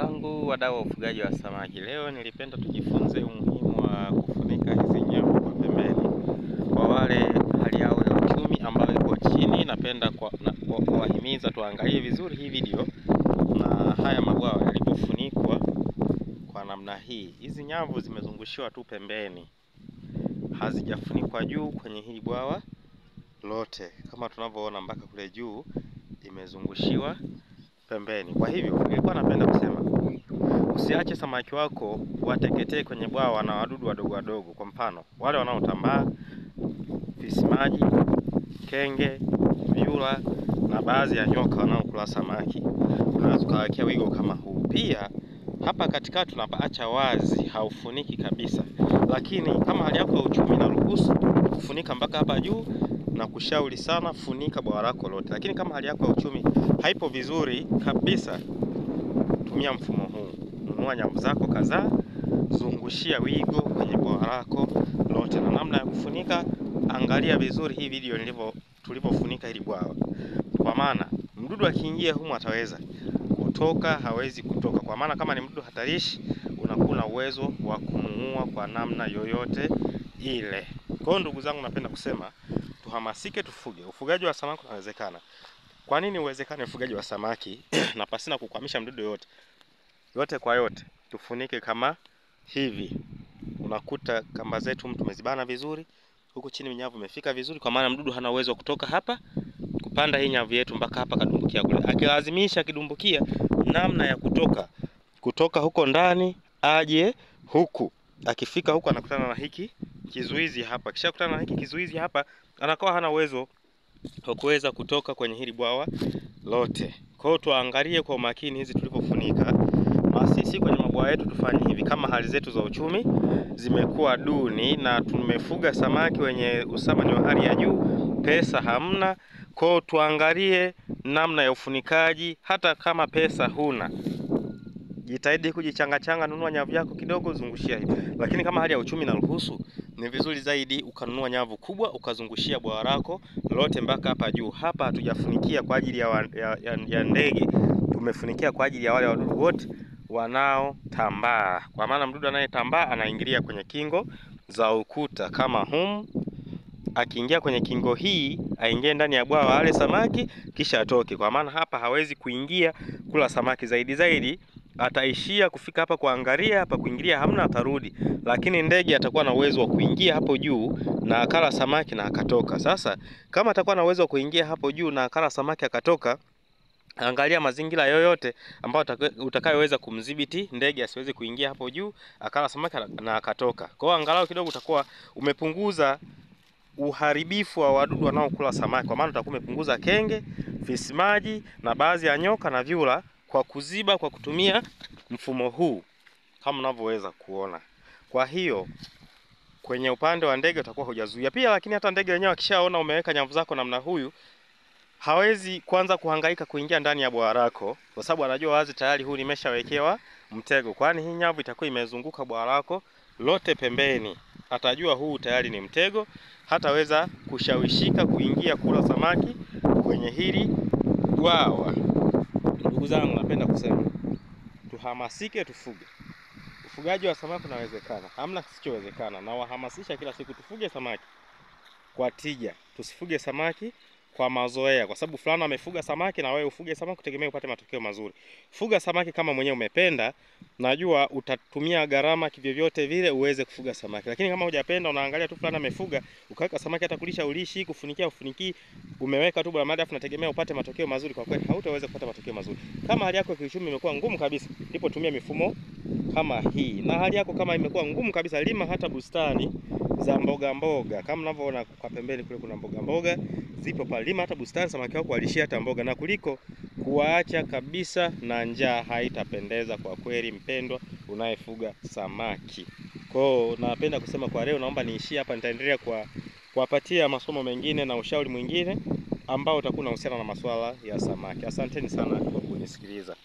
zangu wadau wa ufugaji wa samaki, leo nilipenda tujifunze umuhimu wa kufunika hizi nyavu kwa pembeni. Kwa wale hali yao ya uchumi ambayo iko chini, napenda kuwahimiza tuangalie vizuri hii video na haya mabwawa yalipofunikwa kwa namna hii. Hizi nyavu zimezungushiwa tu pembeni, hazijafunikwa juu kwenye hili bwawa lote. Kama tunavyoona mpaka kule juu imezungushiwa pembeni. Kwa hivyo nilikuwa napenda kusema usiache samaki wako wateketee kwenye bwawa na wadudu wadogo wadogo. Kwa mfano wale wanaotambaa, fisimaji, kenge, vyura na baadhi ya nyoka wanaokula samaki, unaweza ukawekea wigo kama huu. Pia hapa katikati tunapaacha wazi, haufuniki kabisa, lakini kama hali yako ya uchumi inaruhusu kufunika mpaka hapa juu, na kushauri sana funika bwawa lako lote. Lakini kama hali yako ya uchumi haipo vizuri kabisa, tumia mfumo huu. Nunua nyavu zako kadhaa, zungushia wigo kwenye bwawa lako lote. Na namna ya kufunika, angalia vizuri hii video tulivyofunika hili bwawa, kwa maana mdudu akiingia humu ataweza kutoka, hawezi kutoka. Kwa maana kama ni mdudu hatarishi, unakuwa na uwezo wa kumuua kwa namna yoyote ile. Kwa hiyo ndugu zangu, napenda kusema tuhamasike, tufuge. Ufugaji wa samaki unawezekana. Kwa nini uwezekane ufugaji wa samaki na pasina kukwamisha mdudu yote? Yote kwa yote, tufunike kama hivi. Unakuta kamba zetu tumezibana vizuri, huku chini nyavu imefika vizuri, kwa maana mdudu hana uwezo kutoka hapa kupanda hii nyavu yetu mpaka hapa kadumbukia kule. Akilazimisha kidumbukia, namna ya kutoka huko ndani aje huku. Akifika huku anakutana na hiki kizuizi hapa. Kisha kutana na hiki kizuizi hapa, anakuwa hana uwezo wa kuweza kutoka kwenye hili bwawa lote. Kwa hiyo tuangalie kwa umakini hizi tulivyofunika. Sisi kwenye mabwawa yetu tufanye hivi. Kama hali zetu za uchumi zimekuwa duni na tumefuga samaki wenye usamani wa hali ya juu, pesa hamna, kwa hiyo tuangalie namna ya ufunikaji. Hata kama pesa huna, jitahidi kujichanga changa, nunua nyavu yako kidogo, zungushia hivi. Lakini kama hali ya uchumi inaruhusu, ni vizuri zaidi ukanunua nyavu kubwa ukazungushia bwawa lako lote mpaka hapa juu. Hapa hatujafunikia kwa ajili ya ndege, tumefunikia kwa ajili ya wale wadudu wote wanaotambaa. Kwa maana mdudu anayetambaa anaingilia kwenye kingo za ukuta kama humu. Akiingia kwenye kingo hii, aingie ndani ya bwawa ale samaki kisha atoke. Kwa maana hapa hawezi kuingia kula samaki zaidi zaidi, ataishia kufika hapa kuangalia, hapa kuingilia hamna, atarudi. Lakini ndege atakuwa na uwezo wa kuingia hapo juu na akala samaki na akatoka. Sasa kama atakuwa na uwezo wa kuingia hapo juu na akala samaki akatoka, angalia mazingira yoyote ambayo utakayoweza kumdhibiti ndege asiweze kuingia hapo juu akala samaki na akatoka. Kwa hiyo angalau kidogo utakuwa umepunguza uharibifu wa wadudu wanaokula samaki, kwa maana utakuwa umepunguza kenge, fisimaji na baadhi ya nyoka na vyura kwa kuziba kwa kutumia mfumo huu kama unavyoweza kuona. Kwa hiyo kwenye upande wa ndege utakuwa hujazuia pia, lakini hata ndege wenyewe akishaona umeweka nyavu zako namna huyu, hawezi kwanza kuhangaika kuingia ndani ya bwawa lako, kwa sababu anajua wazi tayari huu nimeshawekewa mtego. Kwani hii nyavu itakuwa imezunguka bwawa lako lote pembeni, atajua huu tayari ni mtego, hataweza kushawishika kuingia kula samaki kwenye hili bwawa. Ndugu zangu, napenda kusema tuhamasike, tufuge. Ufugaji wa samaki unawezekana, hamna kisichowezekana. Na wahamasisha kila siku tufuge samaki kwa tija, tusifuge samaki kwa mazoea, kwa sababu fulani amefuga samaki na wewe ufuge samaki kutegemea upate matokeo mazuri. Fuga samaki kama mwenyewe umependa, najua utatumia gharama kivyovyote vile uweze kufuga samaki. Lakini kama hujapenda, unaangalia tu fulani amefuga, ukaweka samaki hata kulisha ulishi, kufunikia ufuniki, umeweka tu bora mada, afu unategemea upate matokeo mazuri, kwa kweli hautaweza kupata matokeo mazuri. Kama hali yako ya kiuchumi imekuwa ngumu kabisa, ndipo tumia mifumo kama hii. Na hali yako kama imekuwa ngumu kabisa, lima hata bustani za mboga mboga. Kama unavyoona kwa pembeni kule kuna mboga mboga zipo pale, lima hata bustani, samaki wako walishia hata mboga, na kuliko kuwaacha kabisa na njaa. Haitapendeza kwa kweli, mpendwa unayefuga samaki. Kwa hiyo napenda kusema kwa leo naomba niishie hapa, nitaendelea kwa kuwapatia masomo mengine na ushauri mwingine ambao utakuwa unahusiana na masuala ya samaki. Asanteni sana kwa kunisikiliza.